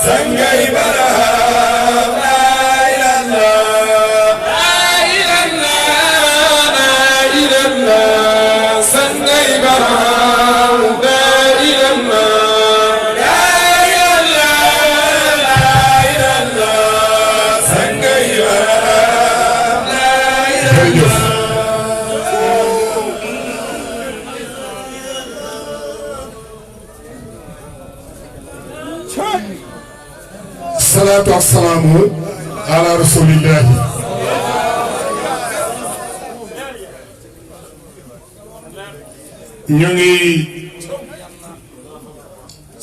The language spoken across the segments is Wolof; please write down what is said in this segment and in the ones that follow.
sangay baraham la ilallah la ilallah la ilallah sangay baraham la ilallah la ilallah la ilallah sangay baraham la ilallah salaatu wassalaamu ala rasulillahi ñu ngi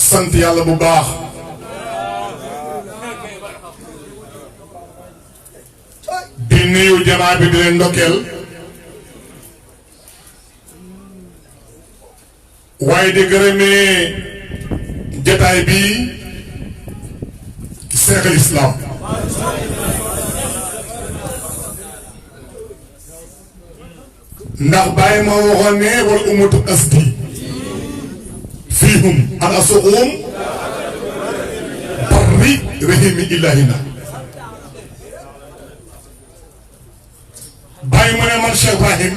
sant yàlla bu baax di nuyu jamaa bi di leen ndokkeel waaye di gërëmee jataay bi Cheikh al Islam ndax bàyyi ma waxoon ne wal umatu asdi fiihum an asuqum barri rahimi illahina bàyyi mu ne man Cheikh Ibrahim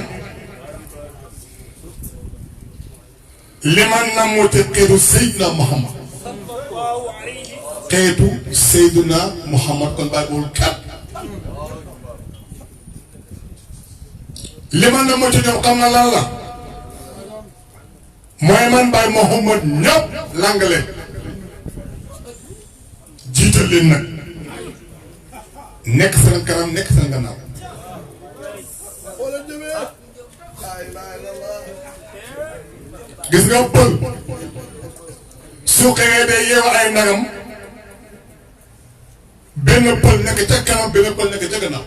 liman namuti qidu Seydina Muhammad xeetu Seydina Muhammad kon bàyyi boolu kat li man na moo ci ñoom xam na lan la mooy man Baye Mouhamad ñëpp langale jiital leen nag nekk seen kanam nekk seen gannaaw gis nga pël su xëyee day yeewa ay nagam benn pël nekk ca kanam benn pël nekk ca gannaaw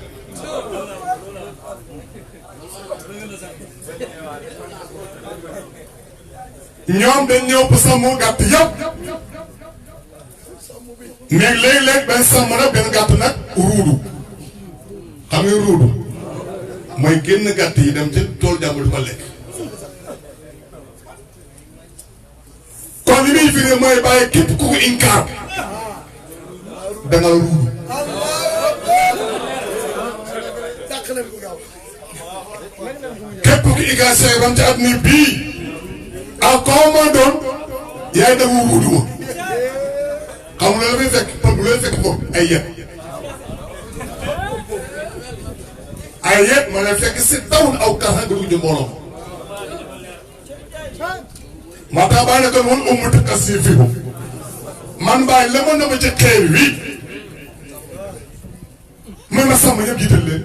ñoom dañ ñëw pour sàmm gàtt yëpp mais léeg-léeg benn sàmm nag benn gàtt nag ruudu xam nga ruudu mooy génn gàtt yi dem ci tool jàmbur di ko lekk kon li muy firi mooy bàyyi képp ku ko inkaar da nga ruudu képp ku inkaar seeram ci at mi bii ah koo ma doon yaay def wu wuutu ma xam nga la muy fekk pël bu lay fekk foofu ay yet ma lay fekk si taw aw kàr nga dugg ci mbooloo ma tax bàyyi na kon woon ummatu kas yi fii man bàyyi la ma na ma ci xeer wi man ma sàmm ñëpp jiital leen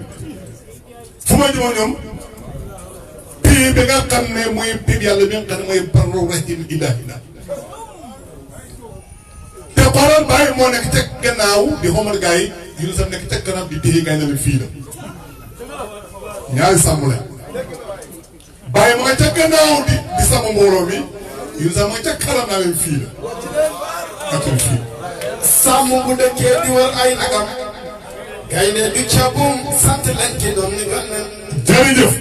fu ma jëmoo ñoom pii bi nga xam ne mooy pii yàlla bi nga xam ne mooy barro rahim ilahina te xoolal bàyyi moo nekk ca gannaaw di xomal gars yi yu sax nekk ca gannaaw di téye gars yi ne fii la ñaari sàmm la bàyyi ma nga ca gannaaw di sàmm mbooloo mi yu sax ma nga ca kanam naa leen fii la ak fii sàmm bu dëkkee di wër ay nagam gay ne du cabum sant lañ ci doon ni gànnaaw jërëjëf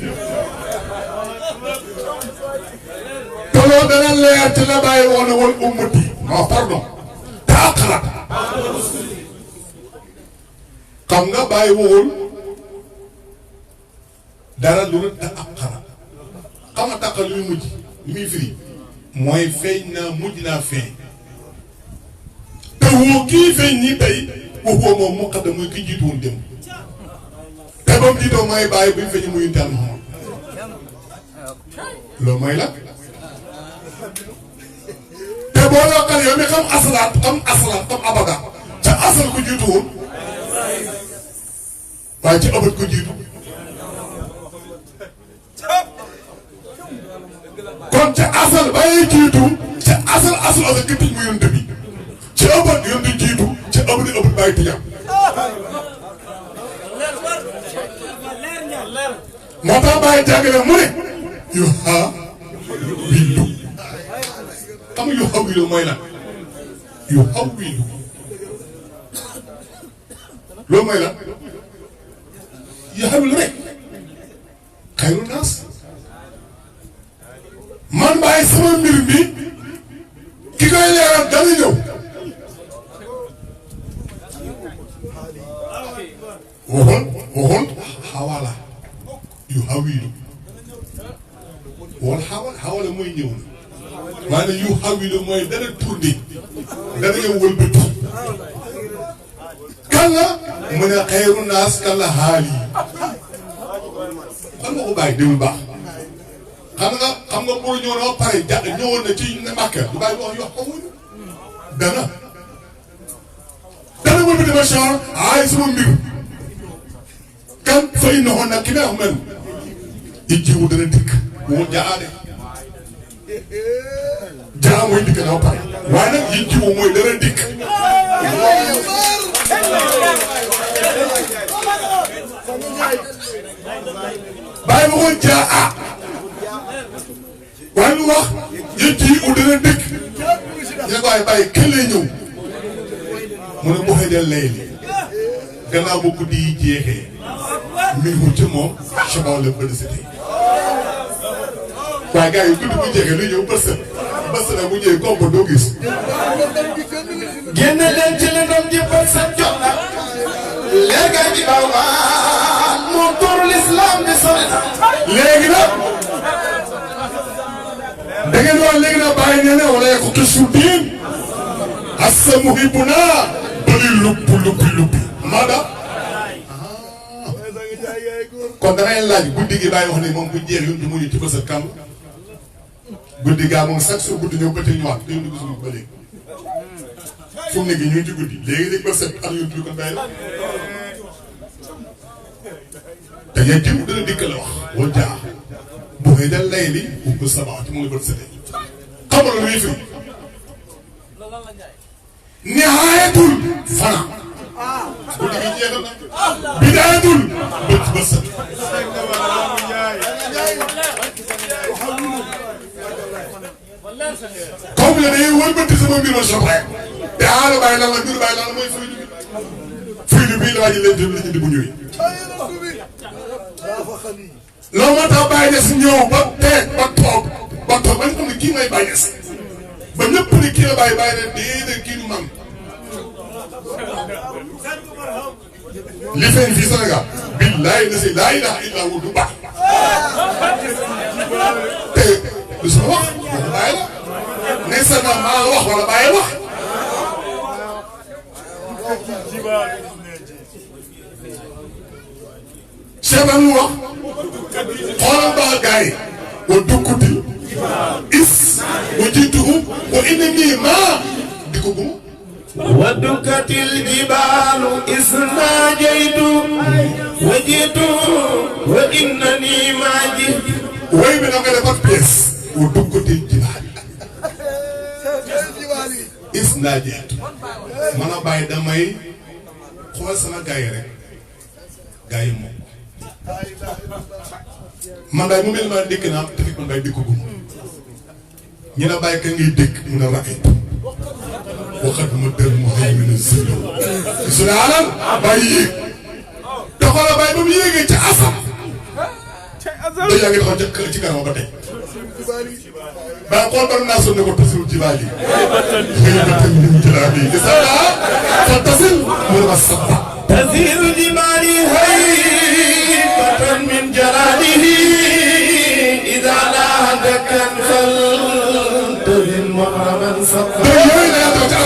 toloo dana leer ci la bàyyi woon wal ummati non pardon taqarat xam nga bàyyi woon dara lu la taqarat xam nga taqal li muy mujj li muy firi mooy feeñ naa mujj naa feeñ te woo kii feeñ nii tey waxoo moom mu xaddam muy ki jiitu woon dem te ba mu jiitoo mooy bàyyi buñ feeñ muy intaan Muhammad loolu mooy la te boo yokkal yow mi xam asalaat xam abada ca asal ko jiitu woon waaye ci abat ko jiitu kon ca asal bàyyi jiitu ca asal ka tëj mu yonte bi ci abat yonte jiitu ca abat bàyyi tëjam moo tax bàyyi jàngale mu ne yu xaa willu xam nga yu xaw willu mooy lan yu xaw willu loolu mooy lan yu xaw willu rek xayru naas man bàyyi sama mbir mi ki koy leeral dana ñëw waxoon xawala yu xawilu wala xawala mooy ñëw na waaye nag yu xawilu mooy dana tourné dana nga wëlbati kan la mu ne xayru naas kan la xaal yi xam nga ko bàyyi déwul baax xam nga pour ñëw na ba pare ñëwoon na ci ne Màkka du bàyyi wax yoo xamuñu dana wëlbati ma char ay sama mbir kan fay noxoon nag ki may wax mel jiwu dana dikk woo jaade jaa mooy dikk na ba pare waaye nag yi jiwu mooy dana dikk bàyyi ma woon jaa ah waaye lu wax yi jiwu dana dikk ñu ne ko ay bàyyi kenn lay ñëw mu ne boxee del lay li gannaaw ba guddi yi jeexee mi ngi ci moom cheval la bëri c'était waaye gars yi guddi bu jeexee lu ñëw bës la bu ñëwee komp doo gis. génn leen ci la doom ji bës sa jot na léegi di bawaan moo turu l'islam di sori na. léegi nag da ngeen wax léegi nag bàyyi nee na wala yàqu kisu diin asa muhibuna bëri luppi maada kon damay laaj guddi gi bàyyi wax ne moom bu jeex yoon du mu ñu ci bës a kàmb guddi gaa moom chaque jour guddi ñëw bëccëg ñëwaat dañu dugg suñu ba léegi fu mu nekk ñu ngi ci guddi léegi ba set ak yoon du ko bàyyi la te yéen jiw dana dikk la wax wala jaa bu ngay dal lay li bu ko sabaa ci mu ngi bët setee xam nga lu muy firi nihayatul fana guddi gi jeexal na bidaayatul bët set comme la day wëlbati sama mbir ma soxla te aala bàyyi lan la mbir bàyyi lan la mooy fuydu bii la waa ji leen jëm la ñu bu ñëwee loolu moo tax bàyyi des ñëw ba teeg ba toog ba ñu xam ne kii may bàyyi des ba ñëpp ni kii la bàyyi leen déedéet kii du man li feeñ fii Sénégal billahi na si laa ilaha illa hu du baax te du sama wax waxu bàyyi la ne sana maa wax wala bàyyi wax Cheikh mu wax xoolal ba gaay wa dukkuti is wa jiituhu wa inni maa di ko gum ودكت الجبال إذ ناجيت وجئت وإنني ما جئت way bi na nga defar pièce ودكت الجبال إذ ناجيت man a bàyyi damay xool sama gaay rek gaay yi moom man daay mu mel ma dégg naa te fekk man daay dégg gum ñu la bàyyi ka ngay dégg mun a rafet waxat ma dër mu xëy na si ñëw su ne alal bàyyi yéeg te xoolal bàyyi ba mu yéegee ca asam da yaa ngi taxaw ci kanam ba tey bàyyi xool bari naa sonn ne ko tasil jibaal yi xëy na tey ñu jëlaat yi gis naa fa tasil mu ne ma sabba تسير جبالي هيبة من جلاله إذا ناهدك فلتزل محرما صفا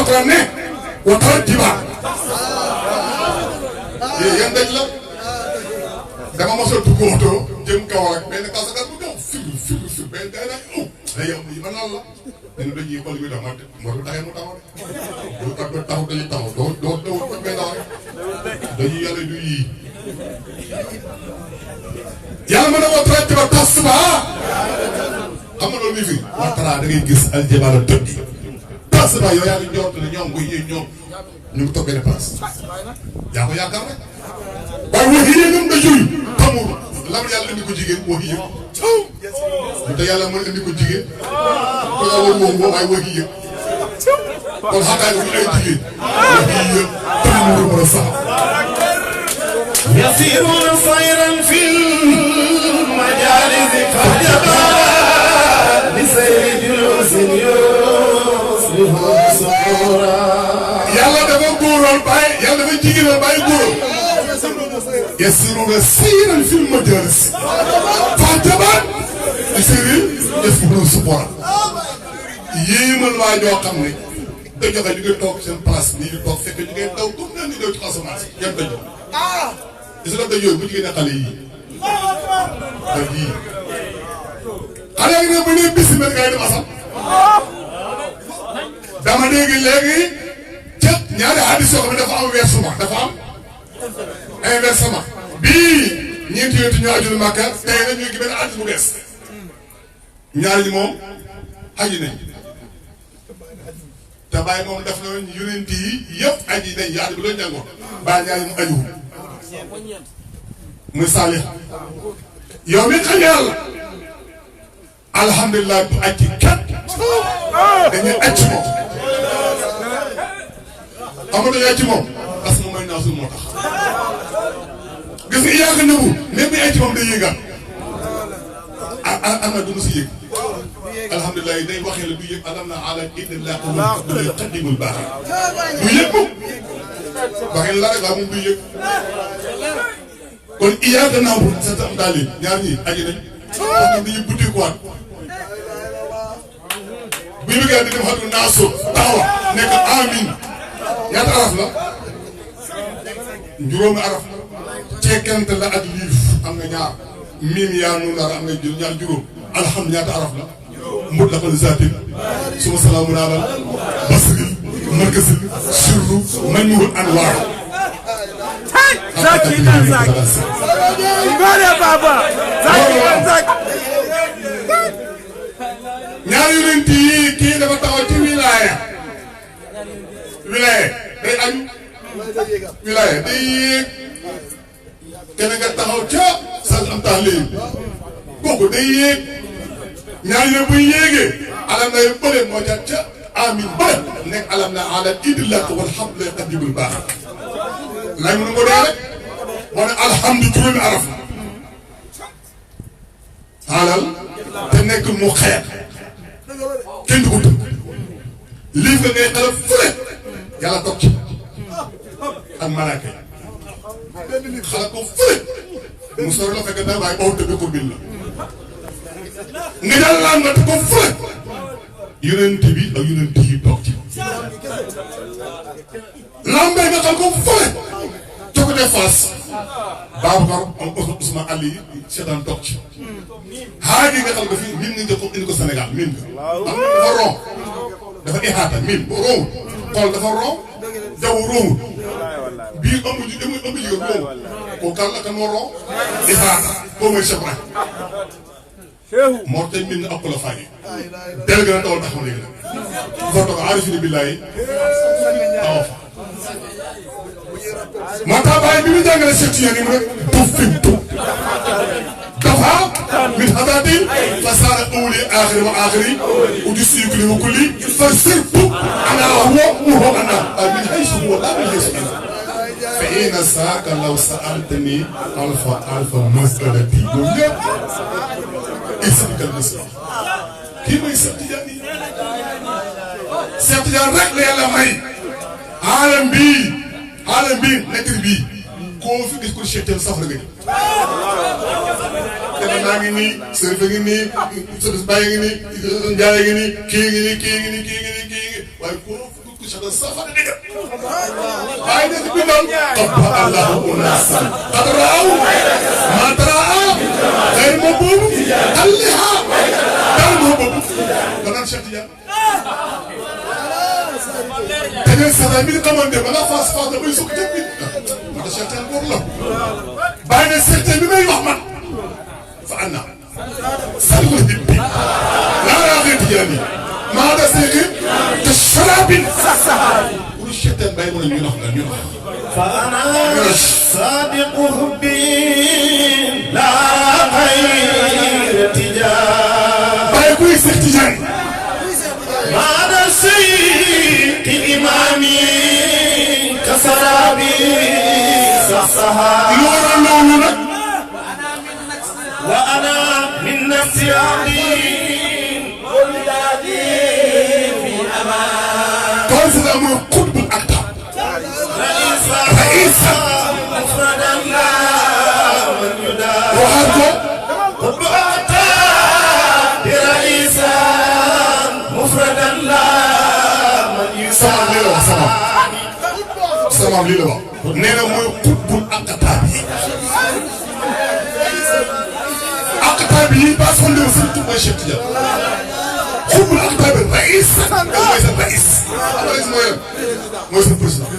alquran ne wa tarjiba yéen daj la dama mos a dugg oto jëm kaw rek benn kasakat bu gaw fil benn day nag day yam yi ma naan la dañu dañuy xool bi dama moo taxee mu taxaw rek bu kat ba taxaw dañuy taxaw doo benn taxaw rek dañuy yàlla du yii yàlla mën a wa tarjiba tasba xam nga loolu mi fi wa tara da ngay gis aljabala tëdd parce que yow yaa ngi njort ne ñoom buy yéeg ñoom ñu ngi toog benn place yaa ko yaakaar rek waaye wax yi ñoom da jur xamul lam yàlla indi ko jigéen wax yi yëpp te yàlla mën indi ko jigéen ko yàlla moom moom ay wax yi yëpp kon xataa yi ay jigéen wax yi yëpp tamit mën a sax يسيرون صيرا في المجالس فجبا بسير جلوس يصبحون سحورا yàlla dafa góoral bàyyi yàlla dafa jigéenal bàyyi góoral يسرون سيرا في المجالس فعجبا يسير يسمون سبورا yéemal waa joo xam ne dëgg la ñu ngi toog seen place nii di toog fekk ñu ngi daw comme ni ñu doon ci asamaan yan dëgg gis nga dëgg yooyu bu jigéen xale yii dëgg yii xale yi ne bu ñuy bis mel ngay dem asam dama dégg léegi ca ñaari hadis yoo xam ne dafa am versement dafa am inversement bii ñeenti yonent ñoo ajul Makka tey nag ñu ngi benn hadis bu bees ñaari ñi moom aji nañ te bàyyi moom def na yonent yi yëpp aji nañ yaatu bi doon jàngoon bàyyi ñaari mu ajuwul muy Saalix yow mi xam yàlla alhamdulilah bu aj ci kat dañuy aj ci moom xam nga dañuy aj ci moom parce que mooy naasul moo tax gis nga yàgg nëbu même bi aj ci moom day yëgal am na du mu si yëg alhamdulilah day waxee la du yëg alam na ala idillah du xaddimul baax du yëg moom waxee la rek waa moom du yëg kon iyaaka naamu sa tam daal yi ñaar ñii aji nañ parce que dañuy buddi quoi bu ñu bëggee di dem xatu naaso taxawa nekk amin ñaata araf la juróomi araf ceekante la ak liif am nga ñaar miim yaa nun dara am nga ñaar juróom alhamdulilah ñaata araf la mbut la kon zaatin suma salaamun alal basri markasil sirru majmuhul anwaar Zaki na Zaki. Ngore baba. Zaki na Zaki. ñaari yonent yi kii dafa taxaw ci wilaya day añ wilaya day yéeg keneen nga taxaw ca sa am tax léegi kooku day yéeg ñaari ne buy yéegee alam na bële moo ca amin bële nekk alam na ala idillah wal hamdu qadibul baax lay mu ko dee rek moo ne alhamdu juróomi araf alal te nekk mu xeet kenn du ko tënk liif nga ngay xelal fële yàlla toog ci ak malaaka yi xelal ko fële mu sori la fekk dara waaye boo tëggee ko bil la nga daal laan nga te ko fële yonent bi ak yonent yi toog ci lambee nga xam ko fële cokkatee Fass Babacar Ousmane Ali seetaan toog ci xaaj yi nga xam nga fi min nga jël indi ko Sénégal min nga am dafa ron dafa ihaata min ba roowul xool dafa ron jaww roowul bii ëmb jigéen roowul kooku kan la kan moo ron ihaata koo mooy chebra moo tey min nga ëpp la fàyyi délégué na dawal taxaw léegi nag foo toog aarifina billaahi awa fa moo tax bàyyi bi mu jàngale Cheikh Tidiane yi mu rek tuffintu dafa min hadaati fasaara awli aaxiri wa aaxiri udu siyukli wa kulli fa sirtu ana huwa ana min haysu huwa laa min haysu ana fa ina saaka law saaltani alfa masalati ñoom ñëpp isbikal misla kii mooy Cheikh Tidiane yi Cheikh Tidiane rek la yàlla may aalam bii nekk bii koo fi gis ko Cheikh Tidiane safara nga ni naa ngi nii sërif a ngi nii sërif bàyyi ngi nii njaay ngi nii kii ngi nii kii ngi nii kii ngi nii kii ngi waaye koo fi gis ko Cheikh Tidiane safara nga waaye nekk bi doon qabba allahu unasan qad raaw ma taraa xayr ma boobu alliha dal moo boobu ba naan Cheikh Tidiane te sada mi xamante ba nga Fass damay sukk jëm bi ma da Cheikh Tidiane góor la bàyyi ne certain bi may wax man fa anna salma hibbi laa raaxee Tidiane maa da seexin te sharabin pour Cheikh Tidiane bàyyi mën a ñu wax ñu wax fa ana sadiqu hubbi laa xayra Tidiane bàyyi kuy Cheikh Tidiane maa da إمامي كسرابي صحصها وأنا من نفسي عظيم ولدادي في أمان كيف الأمر قطب الأكتر رئيسا مفردا لا maam lii la wax nee na mooy xutbul aqtaab yi aqtaab yi ba fondé seen tur mooy Cheikh Tidiane xutbul aqtaab yi raïs mooy seen raïs raïs mooy seen président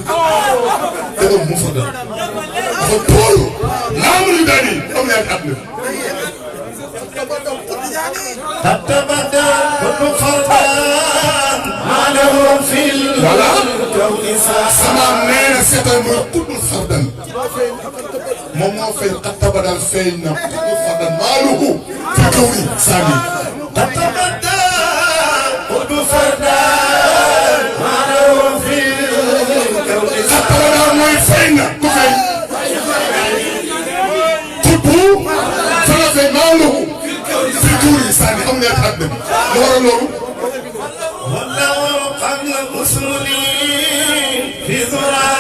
te moom mu fa dal dafa tool laa ma ñu daal di am na at na تتبدى كل فردان ما له في الكون sama nee na seetal mooy xutbul fardan moom moo feeñ xat tabadal feeñ na xutbul fardan maaluhu fi kawni saami تتبدى كل فردان ما له في الكون xat tabadal mooy feeñ na ku feeñ xutbu fala feeñ maaluhu fi kawni saami am na at na lu waral loolu ولو قبل المسلمين في ذراع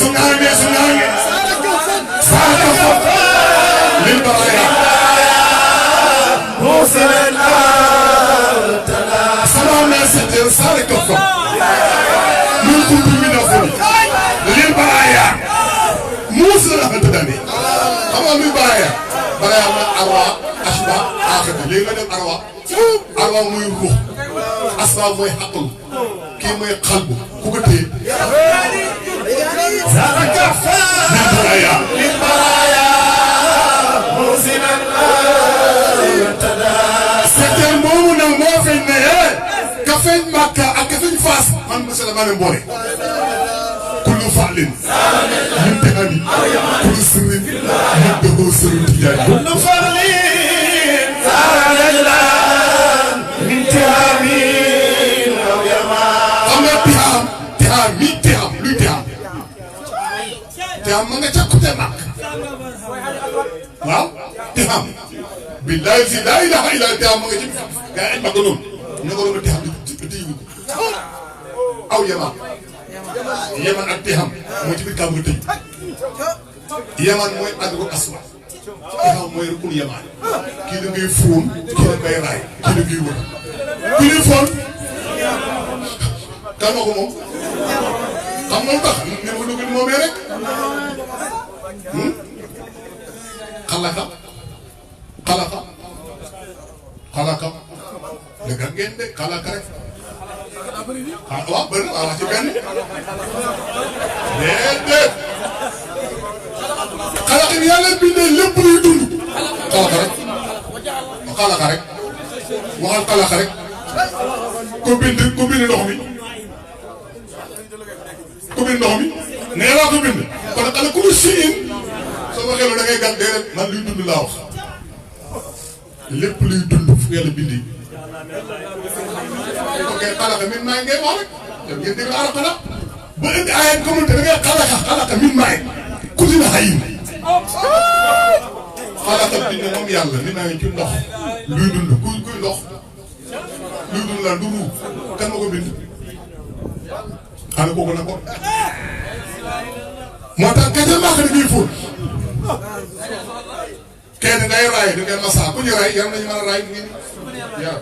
sungaange saaka fa lil baraaya موسى sama nee seetal saaka fa min kuntu min afuli lil baraaya Muusa la xamante ne xam nga luy baraaya mooy arwa asba aaxira léegi nga dem arwa mooy ruux asba mooy xaqul kii mooy xalbu ku ko téye زارك lil baraaya للبرايا موسى seetal moomu nag moo feeñ ne ka feeñ Makka ak ka feeñ Faas man monsieur le maire Mbore kullu fa'lin min tehani kullu sirrin min dëggoo sirrin Tijaani كل فضل زار رجلا من تهامين أو يمان xam nga tihaam luy tihaam ma nga ca côté Makka waaw tihaam billahi si laa ilaha illa tihaam ma nga ci gaa yi Makka noonu ñu ko doon tihaam di aw yaman ak tihaam mooy ci biir kàmm nga tëj yaman mooy adru aswa tihaam mooy rukun yaman kii da ngay fóon kii da ngay raay kii da ngay wër kii di fóon kan ma ko moom xam nga lu tax ni ma dugg ni moomee rek xalaka dëgg ngeen de xalaka rek waaw bëri na wax ci benn déedéet xalaka bi yàlla bindee lépp luy dund xalaka rek waxal xalaka rek ku bind ndox mi nee naa ko bind kon xale ku mu siin soo waxee loolu da ngay gàtt déedéet man luy dund laa wax lépp luy dund fu yàlla bindi ok xalaka min maay ngay wax rek yow ngeen dégg arab xala ba indi ayat communauté da ngay xalaka min maay kutina hayin xalaka bind moom yàlla min maay ci ndox luy dund kuy ndox luy dund la du ruu kan ma ko bind xale kooku na ko moo tax gerte maa xam ne bii fóot kenn ngay raay da ngay masa ku ñu raay yar nañu mën a raay ngeen yar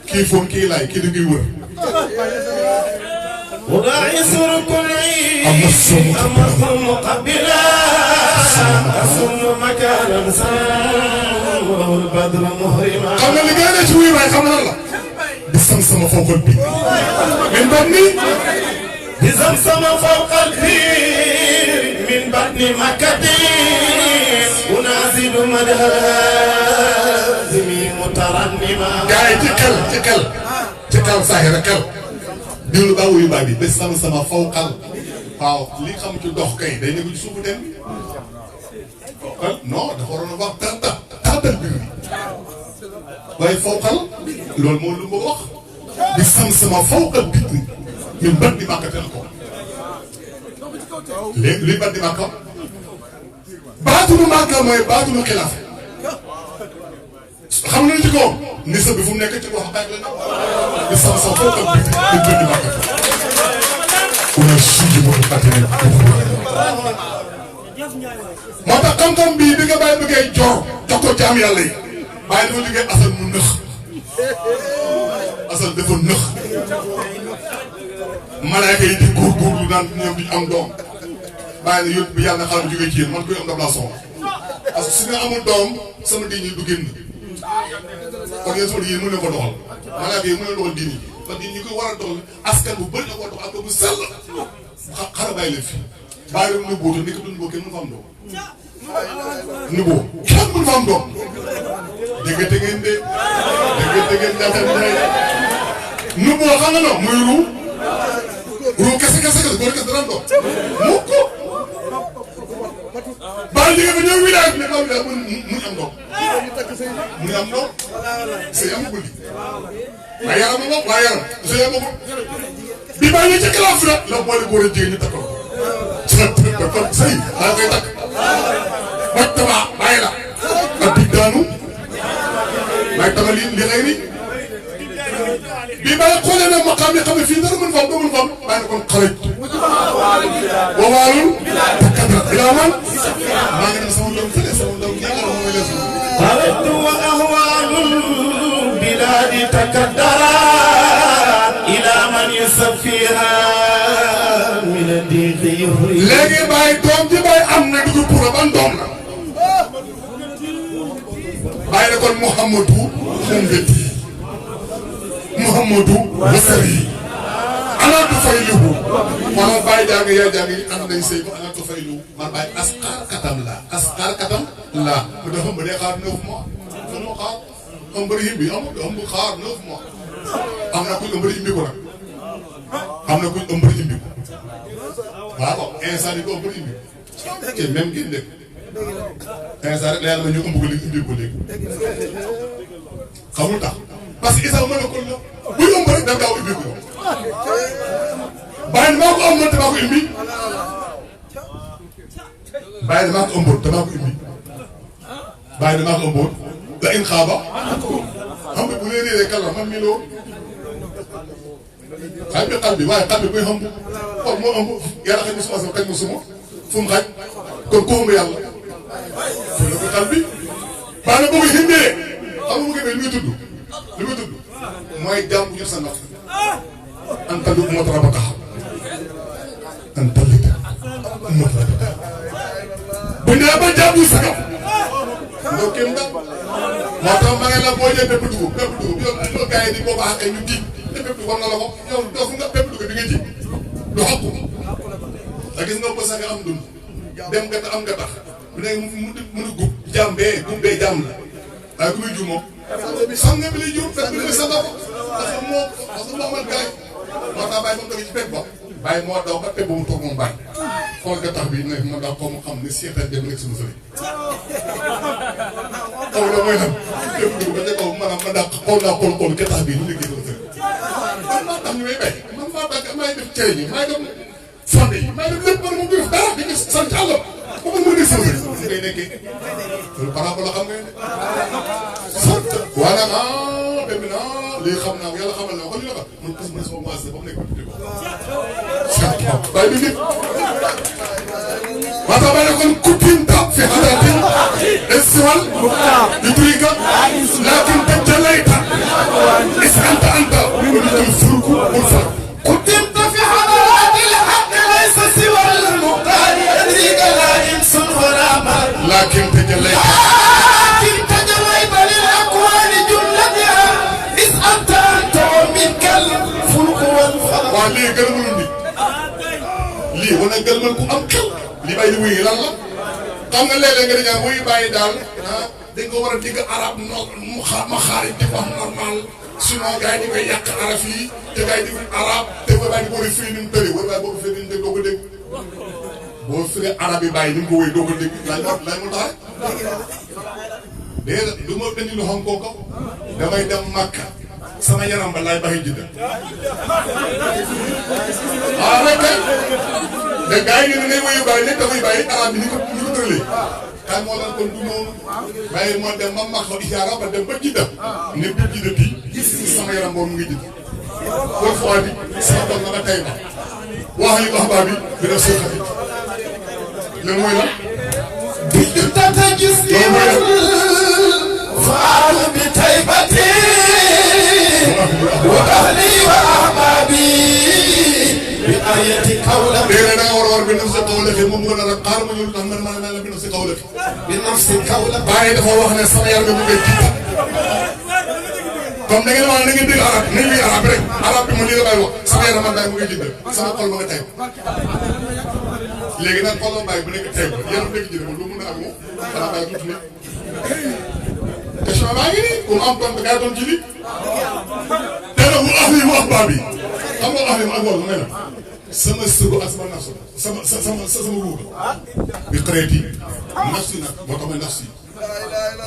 kii fóot kii laay kii da ngay wër. وداعس ركني أمص مقبلا أصل مكانا سام والبدر مهرما xam nga li ngay ne ci wuy waay xam na la di sam-sama fonkol bi min batni بزمزم فوق البير من بطن مكة أنازل مدى الهازم مترنما gars yi ci kal saaxira kal diwlu baa wuyu baa bi ba sam-sama fawqal waaw li xam ci dox kay day nekk ci suufu den bi non dafa waroon a wax tàttal bi waaye fawqal loolu moo lu ma wax di sam-sama fawqal bi ñun bat di màkkatel ko léegi luy bat di màkka baatunu màkka mooy baatunu xilaaf xam nañu ci kaw ni sa bi fu mu nekk ci wax bàyyi la di sam-sama fawqal bi di bat di màkkatel una suji moo battene moo tax xam-xam bii bi nga bàyyi bëggee jox ko jaam yàlla yi bàyyi dafa liggéey asal mu nëx asal dafa nëx malaaka yi di góorgóorlu naan ñoom duñ am doom bàyyi na yóbbu bi yàlla na xaaral jógee ci yéen man koy am daf laa soxla parce que su nga amul doom sama diine yi du génn kon yéen sama diine mën na ko doxal malaaka yi mën na doxal diine yi parce que ñi koy war a doxal askan bu bëri la ko doxal askan bu sell xaaral bàyyi leen fi bàyyi leen nëbboo te nekk du nëbboo kenn mën fa am doom nëbboo kenn mën fa am doom déggante ngeen de déggante ngeen jàppal jaay nëbboo xam nga non muy ruu kese góor kese dara am doom mu ko bàyyi liggéey ba ñëw village bi ne maa village muy am doom muy am doom sëy amagul di waaye yaram moom waaye yaram sëy amagul bi bàyyi ñëw ca kalaaf la boole góor a jigéen ñu takkal kon sëy daa koy takk baj taba bàyyi la ak dig daanu bàyyi taba li xëy ni bi bàyyi xoolee nag maqaam yi xam ne fii dara mën fa am doo mën fa am bàyyi na kon xarit wa waalul takkadra ilaa man maa ngi dem sama doom fële sama doom ñaar moom mooy lees خرجت وأهوال البلاد تكدرت إلى من يصفيها من الديك يهري léegi bàyyi doom ji bàyyi am na dugub pour ban doom la bàyyi na kon Mouhamadou Moundeti Mouhamadou Wassari ana du fayluhu wala bàyyi jàng yaa jàng yi am nañ sëy ba ana du fayluhu man bàyyi asxaar katam la mu dafa mbëri xaar 9 mois dañoo xaar am bëri himbi amul am bu xaar 9 mois am na kuñ ëmbëri imbi ko nag am na kuñ ëmbëri imbi ko waaw instant yi ko ëmbëri imbi te même ngeen dëkk instant rek la yàlla ñu ëmb ko léegi imbi ko léegi xamul tax parce que isa mën na ko la buy ëmb rek da gaaw imbi ko bàyyi maa ko ëmboon te maa ko imbi bàyyi maa ko ëmboon te maa ko imbi bàyyi damaa ko ëmboon la in xaaba xam nga bu leen réeree kàlla man mii loo xal bi waaye xal bi buy xam xool moo ëmb yàlla xaj ma suma sama xaj ma suma fu mu xaj kon ko ëmb yàlla fu la ko xal bi baa na boo ko hindee xam nga mu ngi li muy tudd mooy jàmm bu jot sa ndox an talli umat rabaka an talli umat rabaka bu ñu ba jàmm yu sagam donc kenn daal moo tax ma ne la boo jëlee bépp dugub yow gars yi di boobu àq ñu ji te bépp dugub war na la ko yow doofu nga bépp dugub bi nga ji du xàpp te gis nga bës nga am dund dem nga am nga tax bu ne mu gub jàmm bee jàmm la waaye ku muy ju moom xam nga bi lay jur fekk bi sa bopp parce que moo amal gars yi moo tax bàyyi moom tamit ci pepp ba bàyyi moo daw ba pepp ba mu toog moom bàyyi xool nga tax bi ne ma daw ko mu xam ne seetal dem nekk suñu sëriñ xaw la mooy lan lépp dugub ba ca kaw maanaam ma daal xool naa xool getax bii ñu liggéey sama sëriñ man maa tax ñu may bay man maa tax maay def cere yi maay def fonde yi maay def lépp man moom du def dara di gis sant àll ba man ma nekk sama sëriñ ngay nekkee loolu par rapport la xam nga ne sant wala dem na léegi xam naa ko yàlla xamal na ko li la ko man kas ma sama base ba mu nekk di ko sant bàyyi bi nit maa tax bàyyi kon kutinta fi xalaati السؤال يدريك لكن تجليت اسألت أنت ولد الفرق والفرق قدمت في حضرات الحق ليس سوى المختار يدريك لا إنس ولا مال لكن تجليت للأكوان جملتها اسألت أنت ومنك الفرق والفرق وعليه قلبنا لي وانا قلبنا أمكل li bàyyi di wuyu lan la xam nga léeg-léeg nga di ñaan wuyu bàyyi daal dañ ko war a digg arab mu xaari di wax normal sinon gars yi di koy yàq arab yi te gars yi di arab te boo bàyyi di ko firi ni mu tëri wala bàyyi boo ko firi ni mu tëri doo ko dégg boo firi arab yi bàyyi ni mu ko wéy doo ko dégg laaj mu tax déedéet du ma indi lu xam kooku damay dem Makka sama yaram ba laay baxi jidda waaw rek kay te gars yi ñu ne wuyu bàyyi nekk dafay bàyyi arab bi ni ko tëralee kaay moo leen kon du noonu bàyyi moo dem ba Makka isaara ba dem ba jidda ne bu jidda bi gis sama yaram boobu mu ngi jidda boo foo di sama doom na ba tey ba wax yi wax baa bi dina soo xarit loolu mooy la bi tata gis ni faal bi taybati wa ahli wa ahbabi wilayati Kaolack. léegi da nga war bi nafsi Kaolack moom mu gën a rek xaaral ma ñëw tax man maa la bi nafsi Kaolack. bi nafsi Kaolack. Baye dafa wax ne sama yaram mu ngi jiital. comme da ngeen wax da ngeen dégg arab nañ lay arab rek arab bi ma lii la bay wax sama yaram man Baye mu ngi jiital sama xol ma nga tey léegi nag xoloo Baye bu nekk tey yaram nekk jiital lu mun a am moom xanaa Baye tuuti nit question baa ngi nii ku mu am tontu gars yi doon ci lii te nag mu af yi mu af baa bi xam nga af yi mu ak wàllu may la sama sëbu ak sama nafsu sama ruuba bi xareet yi nafsi nag moo tax may nafsi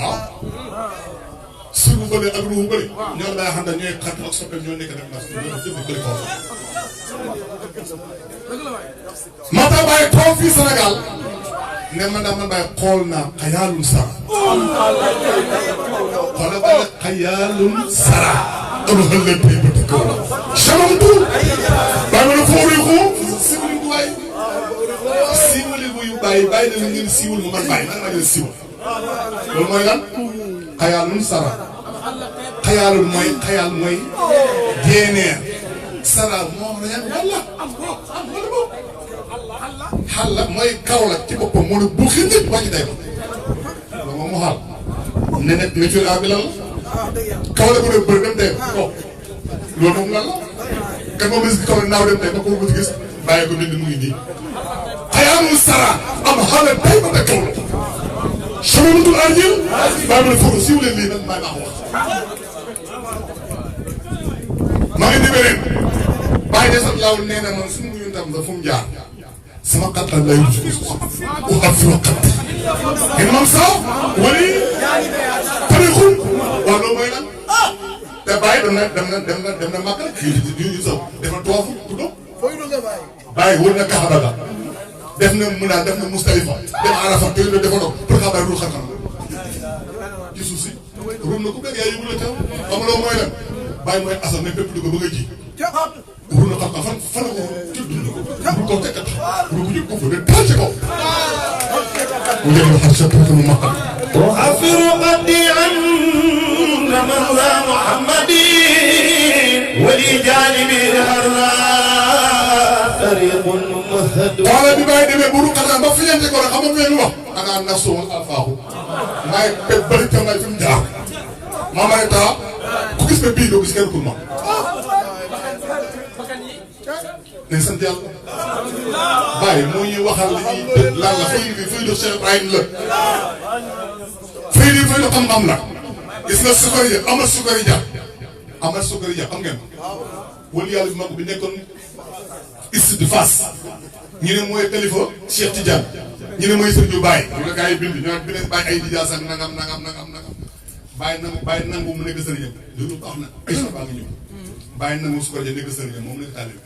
waaw sëbu bële ak ruubu bële ñoo la xam ne ñooy xat ak soppel ñoo nekk def nafsi ñoo jëf bële kaw moo tax Baye toog fii Sénégal ne man daa man Baye xool naa xayaalum sara xoolal Baye xayaalum sara dama xel leen tey ba dëkk chamamtu Baye ma ne foofu ko siwul bu waay siwul bu yu Baye Baye na ngeen siwul mu man Baye man maa ngeen siwul loolu mooy lan xayaalum sara xayaalum mooy xayaal mooy génneer sara moo na yan walla xalla mooy Kaolack ci boppam moo ne bu xëy nit wàcc day ko loolu moom mu xaal ne nekk nga jël bi lan la Kaolack bu dee bëri dem day ko loolu moom lan la kan moom gis Kaolack naaw dem day ba ko ci gis bàyyi ko nit mu ngi nii xayaamul sara am xale tay ba da Kaolack chamanutul arjil bàyyi ma ne foofu siiw leen lii nag bàyyi maa ko wax maa ngi débéreen bàyyi desat laaw nee na man suñu ñu ndam la fu mu jaar sama kattan lay wut ku xam fi ma kat ngeen mam saw wali tarixul waaw loolu mooy lan te bàyyi dem na màkk rek yu saw dafa toofu tuddo bàyyi wër na Kaaba ga def na Mina def na Mustalifa dem Arafa te ñu defa doog pour xabaar rul xam-xam ci suuf si rul na ku bëgg yaa yëgul la teew xam nga loolu mooy lan bàyyi mooy asal ne bépp du ko bëgg a ji wur na xam-xam fan la ko kii dund ko bu ko tekkat bu ko jël ko fa de taal ci kaw mu jël xam sa pour que mu maqal وأفر قديعا من ذا محمدي ولي جانبي الهراء طريق ممهد wala bi bàyyi demee buru xanaa ba fi ñente ko rek xam nga leen wax xanaa nafsu wal alfaahu maay pe bëri tam may fi mu jaar maa may taa ku gis ne bii doo gis kenn pour ma nañ sant yàlla bàyyi moo ñuy waxal li ñuy lan la fay bi fay do Cheikh Ibrahim la fay di fay do xam-xam la gis nga sukari ja amal sukari ja xam ngeen wala yàlla bi mag bi nekkoon isti di Fass ñu ne mooy xalifa Cheikh Tidiane ñu ne mooy Serigne Baye ñu la gars yi bind ñoo bi ne Baye ay dijaas ak nangam Baye nangu mu nekk Serigne loolu baax na ay sa baa nga ñëw Baye nangu sukari ja nekk Serigne moom nekk taalib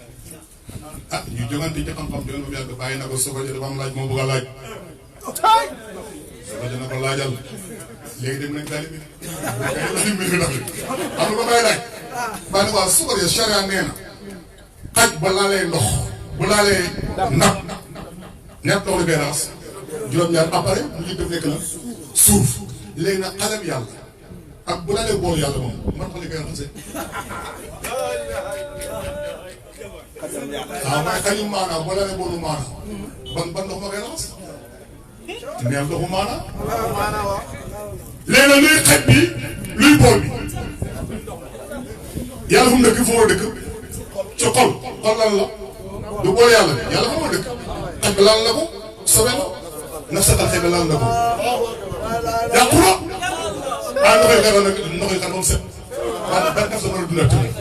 ah ñu jogante ci xam-xam joon ba yàgg bàyyi na ko sukari ja dafa am laaj moo bëgg a laaj sukari ja na ko laajal léegi dem nañ taalib bi am na ko may laaj bàyyi na ko waa sukari ja charia nee na xaj ba laalee ndox bu laalee ndab ñett ndox la beeraas juróom-ñaar après mu ngi def nekk la suuf léegi nag xalem yàlla ak bu laalee boolu yàlla moom man xam ne koy raxase waaw mooy xañum maanaam bu laalee boolu maanaam ban ndox ma koy raxas neel ndoxu maanaam léegi nag luy xaj bi luy bool bi yàlla fu mu dëkk foo war a dëkk ci xol lan la du boole yàlla bi yàlla fa ma dëkk xaj bi lan la ko sobe la naf satal xëy na lan la ko yàqu na ah ndoxoy xar nag ndoxoy xar moom set waaye ban naf sa mën a dundal tamit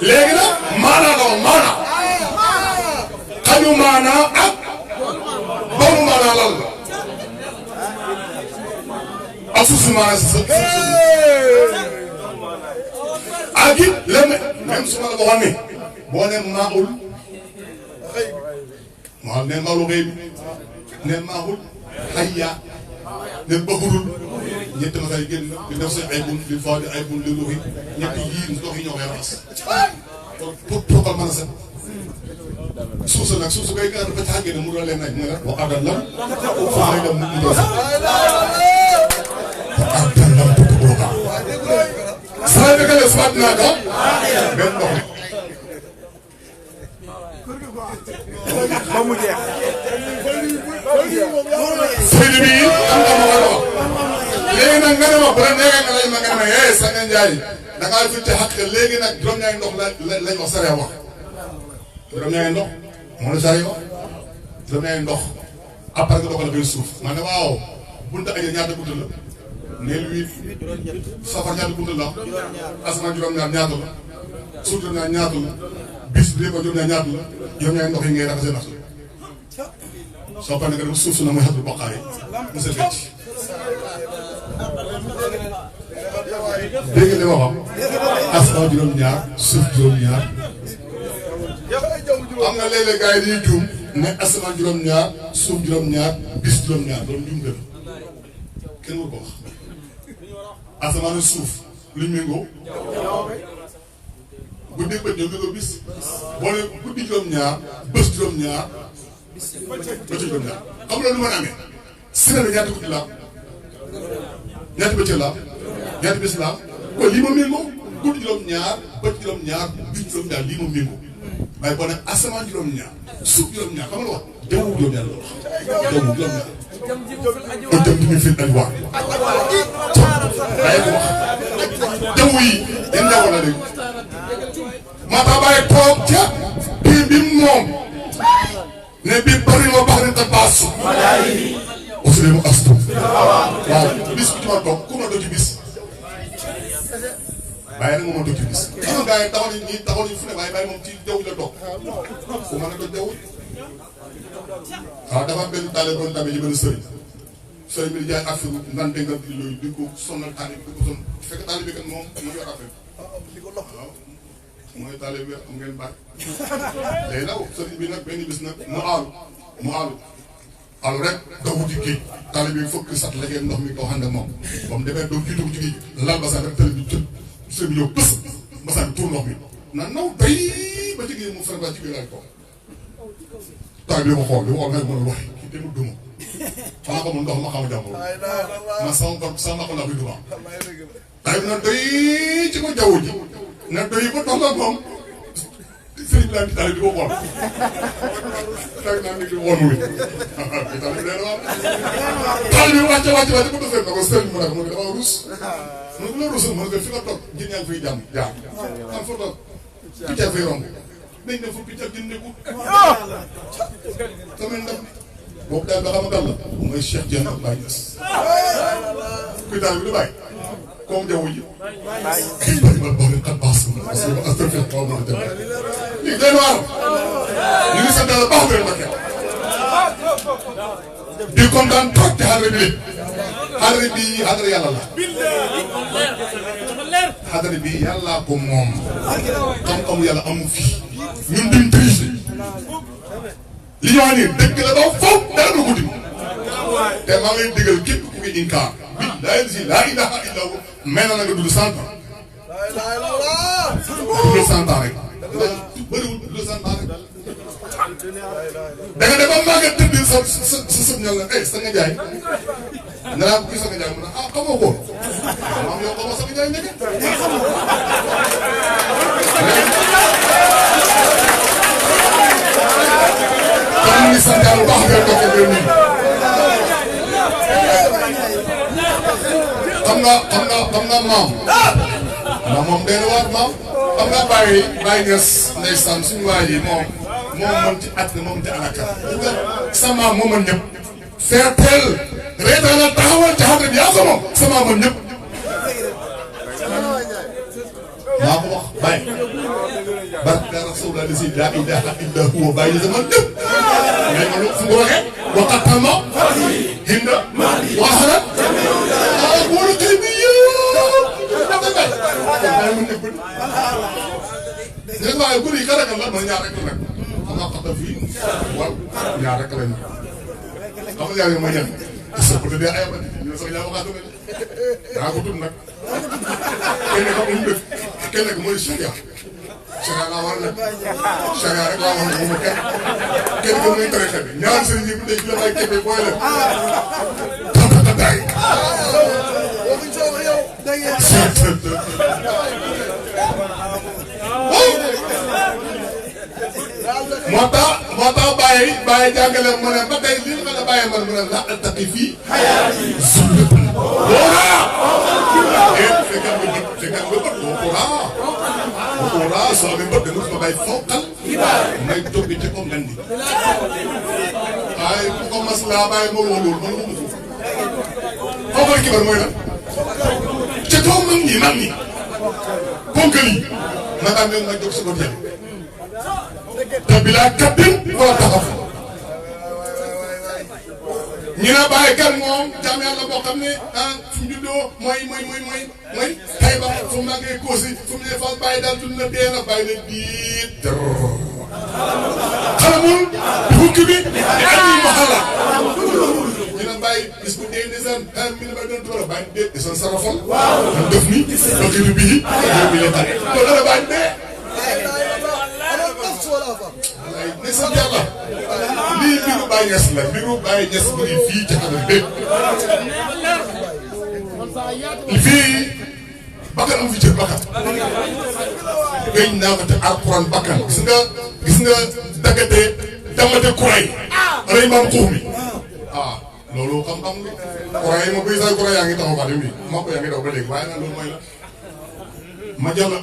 léegi nag maanaa la woon maanaa xañu maanaa ak boobu maanaa lan la ak suuf si maanaa si sa ak it même su ma la waxoon ne boo ne maaul waaw neen maalu xëy bi neen maaxul xayya neen bëggulul ñetti masay génn di def seen ay bun di faa di ay bun di ruuxi ñetti yii ndox yi ñoo koy raxas pour toppal mën a set suuf sa nag suuf su koy gën a dafa caa génne mu doon leen nañ ne la wax agal lam faa may dem mu doon sax agal lam tudd boo baax saa yi nga soit naa ko benn ndox ba mu jeex. Seydou bii am na ma ko léegi nag nga ne ma bu la neexee nga lay ma nga ne ma Sanga Ndiaye da ngaa fi ci xaq léegi nag juróom-ñaari ndox lañ wax saree wax juróom-ñaari ndox moo la saree wax juróom-ñaari ndox après nga dogal bay suuf ma ne waaw bunta aja ñaata bunt la neel 8 safar ñaata bunt la asamaan juróom-ñaar ñaata la suuf juróom-ñaar ñaata la bis bi ko juróom-ñaar ñaata la juróom-ñaari ndox yi ngay raxasee nax soo paree nga dem suuf su na mooy xatul bokkaay mu sa fecc dégg nga li ma wax asamaan juróom-ñaar suuf juróom-ñaar am na léeg-léeg gars yi dañuy juum ne asamaan juróom-ñaar suuf juróom-ñaar bis juróom-ñaar loolu juum dëgg kenn waru ko wax asamaan suuf luñ méngoo guddi bët ñoom méngoo bis boo ne guddi juróom-ñaar bés juróom-ñaar ba ci juróom-ñaar xam nga loolu mën a amee semaine bi ñaata guddi la ñaata bëccëg la ñaata bés la kon lii ma méngoo guddi juróom-ñaar bët juróom-ñaar bis juróom-ñaar lii ma méngoo waaye boo ne asamaan juróom-ñaar suuf juróom-ñaar xam nga wax jaww juróom-ñaar la wax jaww juróom-ñaar ba jëm di ñu fi ay waar waaye ko wax jaww yi yan jaww la léegi maa tax bàyyi toog ca bii bi moom ne bii bëri ma baax nañ te baasu aussi mu astu waaw bis bi ci ma toog ku ma doon ci bis bàyyi nag moom ma doon ci bis xam nga gars yi taxaw nañ ñii taxaw nañ fu ne waaye bàyyi moom ci jaww ji la toog ku mën a doon jaww waaw dafa am benn taale doon tamit ci benn sëriñ sëriñ bi di jaay affaire nante nga yooyu di ko sonal taale bi di ko sonal fekk taale bi kat moom mu yor affaire waaw mooy taale bi am ngeen baax léegi nag sëriñ bi nag benn bis nag mu aalu rek daw wuti géej taale bi fokk sat la ngeen ndox mi koo xam ne moom ba mu demee doon jiitu ci géej lal basaan rek tali bi jël sëriñ bi ñëw bës basaan bi tuur ndox mi na naw day ba ci géej mu fere ba ci biir laay toog taal bi ma xool bi ma xool nag mën a wax kii te mu duma xanaa ko mun ndox ma xam jàmbur ma sama ko laa koy duma taal bi na doy ci ko jaww ji na doy ba toog ak moom sëriñ bi daal di taal bi di ko xool taal naa nit di xool mu taal bi dee na waaw taal bi wàcce ko defee na ko sëriñ mu ne ko dama ruus mu ne ko la ruusul mu ne ko fi nga toog jën yaa ngi fiy jàmm jaar am fa toog picc a fay romb nañ dem fa picc ak jën nekkul tamit ndam boobu daal ba xam nga la mooy Cheikh Dieng ak Baye Niass kuy taal bi du bàyyi comme jaww ji kii bari ma bari kat baas parce que astafurlah xaw ma dem lii day waar ñu ngi sant yàlla baax na kenn di kontaan trop ci xadra bi xadra bi xadra yàlla la xadra bi yàlla ko moom xam-xamu yàlla amu fi ñun duñ tricher li ñu wax nii dëgg la ba foofu dara du guddi te maa ngi lay digal képp ku ngi inkaar billahi laa ilaha illa hu mel na nga dund 100 ans. dund 100 ans rek bëriwul dund 100 ans rek da nga dem ba maa ngi tëdd sa sëb ñoom la Sanga Ndiaye nga naan kii Sanga Ndiaye mu ne ah xamoo ko maam yow xamoo Sanga Ndiaye nekk kon ñu ngi sant yàlla bu baax ngeen toog ak yow nii xam nga maam moom day na waat maam xam nga Baye Niass ndeysaan suñu waa ji moom mën ci at moom ci alaka sa maam moo mën ñëpp feeteel reetaan taxawal ci xadra bi yaa ko moom sa maam mën ñëpp maa ko wax Baye barka rasulullah si laa ilaha illa huwa Baye Niass man ñëpp ngay ma fu nga waxee waqatama hinda waxalat wala kay bi yëpp waaye guddi yi ka ragal la man ñaar rek la nag ma xata fii waaw ñaar rek lañu xam nga yaa ma ñan sa ko de ay ba ñu sax yaa waxaat na daa ko tudd nag kenn ko mu def kenn ko mooy sharia sharia la war na sharia rek la wax ne mo kenn ko muy tere xel ñaar seen ñi bu dee ci la ay kebe boy la ta day moo tax bàyyi jàngale mu ne ba tey li nga la bàyyi man mu ne la altaqi fii sunnatul fekkal nga bët waxuraa soo amee bët da nga ko bàyyi fonkal may toog bi te ko ngandi waaye bu ko mas laa bàyyi ma woo loolu man ma foofu fonkal kibar mooy lan ca kaw mag ñi ponkal yi ma daan leen nag jóg sa bët yàlla te bilaa kabbin wala taxaw ñu ne bàyyi kan moom jaam yàlla boo xam ne fu mu juddoo mooy tay ba fu mu màggee koosi fu mu ne fal bàyyi daal tudd na dee na bàyyi na diit xalamul fukki bi di andi maxala ñu ne bàyyi bis bu dee ndeysaan mi ne bàyyi doon tuura bàyyi dee desoon sarafal man def ni dokiru bii yow bi la tànn ko dara bàyyi dee wallaay ne sant yàlla lii mbiru Baye Niass la mbiru Baye Niass mu ngi fii ca kanam bépp fii bakkan am fi cër bakkan gëñ naa ko te alquran bakkan gis nga daggate damate kuray rey maam xuux mi loolu xam-xam bi kuray ma buy say kuray yaa ngi taxaw xadim bi maa ko yaa ngi daw ba léegi waaye nag loolu mooy la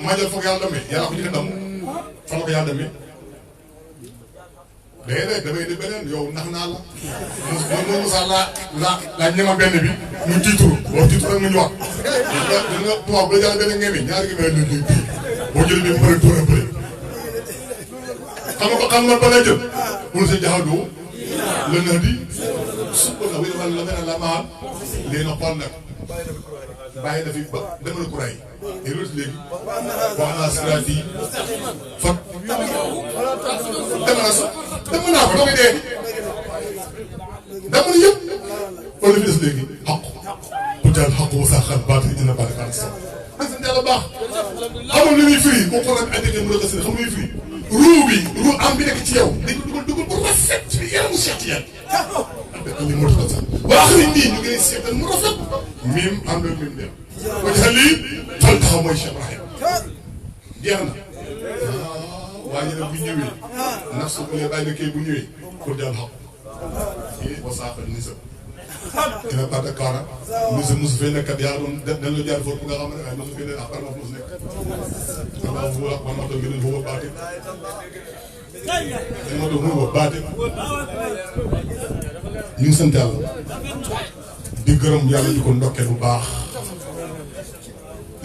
ma jël foog yàlla demee yàlla ko jëkk ndam fa la ko yàlla demee déedéet damay di beneen yow nax naa la moom Moussa laa ñema benn bi mu tiituru boo tiituru rek mu ñu wax di nga tubaab bu la jàll benn ngeen ñaari ngi mel ni boo jëlee bi mu bëri tóor a bëri xam nga ba lay jël mun sa jaxal doo la na di suba la wéy wala la nga ne la maa léegi na xool nag bàyyi na fi ba demal kuray et loolu léegi wax naa siraat yi fat dama naa ko dama dee dama ne yëpp wala fi des léegi xaq ku jàll xaq wu sax xel baat yi dina bari xaalis sax ak sant yàlla baax xamul li muy firi ko xoolal bi àddina mu la gis ne xam muy firi ruu am bi nekk ci yow dañ ko dugal bu rafet ci yaramu Cheikh Tidiane li mu rafet sax waa xarit nii ñu ngi seetal mu rafet miim am na miim dem ko jël lii fal taxaw mooy Cheikh Ibrahim jeex na waaye nag bu ñëwee ndax su bu bàyyi na kay bu ñëwee pour jàll xam ba saafara ni sa dina part de Kaara mosu fee nekkat yaa doon dañ la jaar foofu nga xam ne waaye mosu fee ne après moom mosu nekk xanaa bu wax man ma toog ngeen foofu baati dañ ma toog foofu baati ñu ngi sant yàlla di gërëm yàlla di ko ndokkee bu baax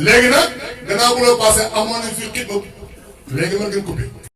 léegi nag gannaaw bu la passé amoon nañ fi xit léegi mën ngeen coupé